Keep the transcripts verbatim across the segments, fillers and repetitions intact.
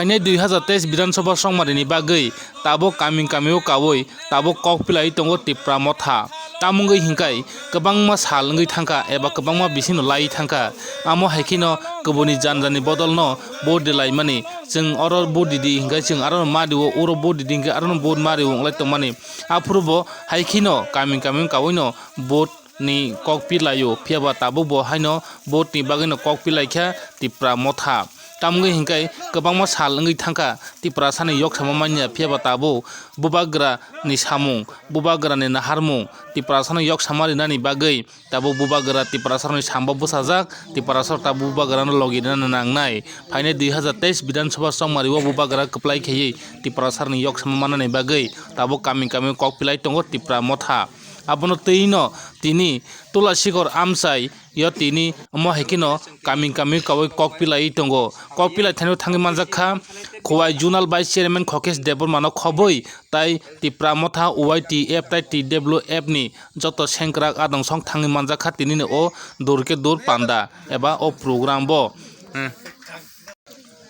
Phainai dui hazar teis Bidhan Sabha songmari ni bagwi tabuk kami kami o kawi tabuk kok pilai tongo Tipra Motha. Tamungwi hinkhai kwbangma sal wngwi thangkha eba kwbangma bising no lai thangkha. Amo hai kheno kubuni jan jan ni bodol no vote di laimani. Chwng oro vote di di hinkhai chwng aro no ma di o, oro vote di di hinkhai aro no vote ma ri o wng lai tongmani. Aphuru bo hai kheno kami kami kawi no vote ni kok pilaio, phiya ba tabuk bo haino vote ni bagwi no kok pilaikha Tipra Motha. Tamungwi hinkhai kwbangma sal wngwi thangkha Tiprasa ni yoksama manya, phiya ba tabuk bubagra ni samung, bubagra ni naharmung Tiprasa no yoksama rinani bagwi tabuk bubagra Tiprasa rok ni sambo bwsajak, Tiprasa rok tabuk bubagra no logi rina nangnai. Phainai dui hazar teis Bidhan Sabha songmari o bubagra kwplai khaiwi Tiprasa rok ni yoksama manani bagwi tabuk kami kami kok pilai tongo Tipra Motha. Abono twi no tini Tula Sikor amchai yo tini omo hai kheno kami kami kawi kok pilai tongo. Kok pilai thaino thangwi manjak kha Khowai Zonal Vice Chairman Khokesh Debbarma no khobwi tai Tipra Motha Y T F tai T W F ni joto sengkrak adong song thangwi manjak kha tini ni o dur khe dur panda eba o program bo. Hmm.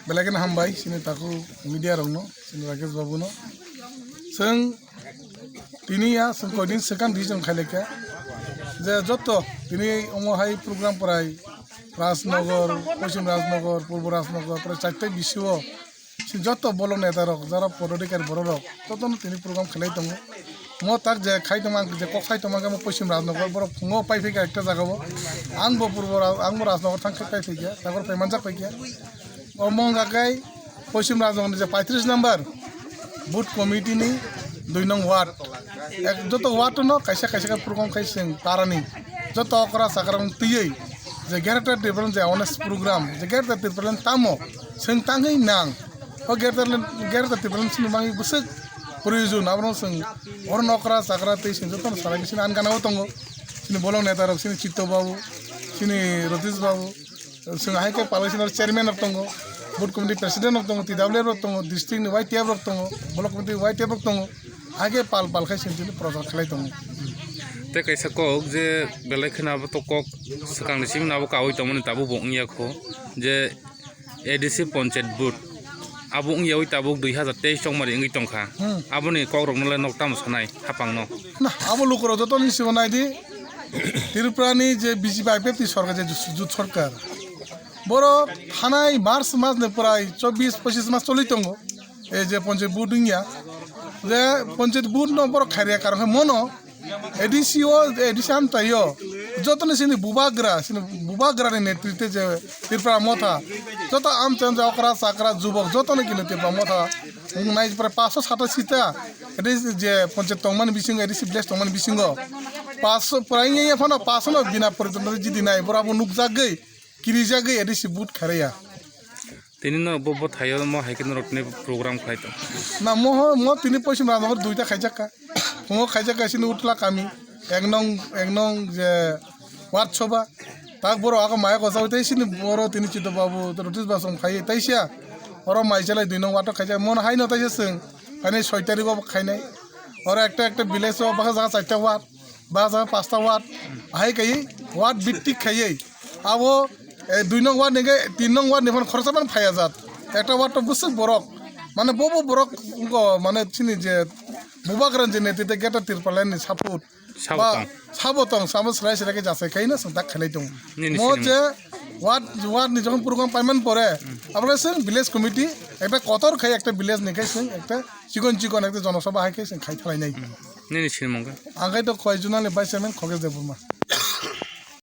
Belai kheno hambai chini takhuk media rokno, chini Rakesh babu no. Chwng tini ya, chwng koidin swkang decision khailai kha je joto tini omo hai program prai Rajnagar, Poschim Rajnagar, Purbo Rajnagar, prai chaita bisio chini joto bolong neta rok, jara podadikari borok rok, jotono tini program khlai tongo. Mo tak je khai tongma, je kok sai tongma khe mo Poschim Rajnagar, borok phungo pai phaikha ekta jaga o. Ang bo Purbo Ra-, ang bo Rajnagar thang khe pai phaikha, tabor pai manjak paikha. Omo wngkha khe Poschim Rajnagar ni je paitris number booth committee ni dui nong ward. Ek, joto ward no kaisa kaisa khe program khai chwng para ni joto okra chakra rok twiwi je Greater Tipraland je awareness program, je Greater Tipraland tamo chwng tangwi nang. O Greater, Greater Tipraland chini bagwi bwswk proyojon, abono chwng oro nokra chakra tei chwng jotono salai chini ani gana o tongo. Chini bolong neta rok, chini Chitto babu, chini Ratish babu, chwng hai khe palai chini chairman rok tongo, booth committee president rok tongo, T W F rok tongo, district ni Y T F rok tongo, block committee Y T F rok tongo, hai khe pal pal khai chwng chini prochar khlai tongo. Tei kaisa kok je belai kheno abo to kok swkang ni simi no abo kawi tongmani tabuk bo wngya kho je A D C Panchayat Board abo wngyawi tabuk dui hazar teis chongmari wngwi tongkha. Hmm. Aboni kokrokno le nok tamo sanai hapangno? Na, abo lukurok joto ni simo nai di. Tripura ni je B J P I P F T sorkar, je jut sorkar, borok thanai March mas ni prai chobbish pochis mas choli tongo. E je Panchayat Board wngya, je Panchayat Board no borok khairya karon khe mono A D C o, A D C amchaio, jotoni chini bubagra, chini bubagrani netritwe je Tripura Motha, joto amchai amchai okra chakra jubok, jotono kini Tripura Motha wngnai prai paanch sho sata sita, A D C je panchayat tongmani bisingo, A D C village tongmani bisingo, paanch sho prai wngya phano paanch sho no bina poriton jidi nai, boro abo nukjagwi, kirijagwi A D C vote khairaya. Tini no bo, bo thaio mo hai khe norok tini program khlai tong. Na mo ho, mo tini Poschim Rajnagar duita khaijak kha. Phungo khaijak kha chini Utla kami, ek nong, ek nong je ward soba. Tak borok ako maya kosa tei chini borok tini Chitto babu, Ratish babu phai tei sia. Oro mai chalai dui nong ward o khaijak. Mon hai no tei se chwng. Phainai soi tarik o khainai. Oro ekta ekta village o bwkha jaga chaita ward. Ba jaga pasta ward, hai kai ward bittik khaiwi. Abo, eh, dui nong ward ni khe tin nong ward ni phano khoroksa phano phaiya jat. Ekta ward to bwswk borok. Mane bo bo borok wngkha, mane chini je bubagra je netritwe Greater Tipraland ni support. Sabo ba tong. Sabo tong, sabo srai srai khe jasai khaina chwng tak khailai tongo. Nini mo sinimo. Je ward, ward ni jokhon program paiman pore, hmm, abole chwng village committee ekta kotor khai ekta village ni khai chwng ekta chikon chikon ekta jonosabha hai khe chwng khai thalainai. Hmm. Nini sinimung khe? Ang khai to Khowai Zonal ni Vice Chairman Khokesh Debbarma.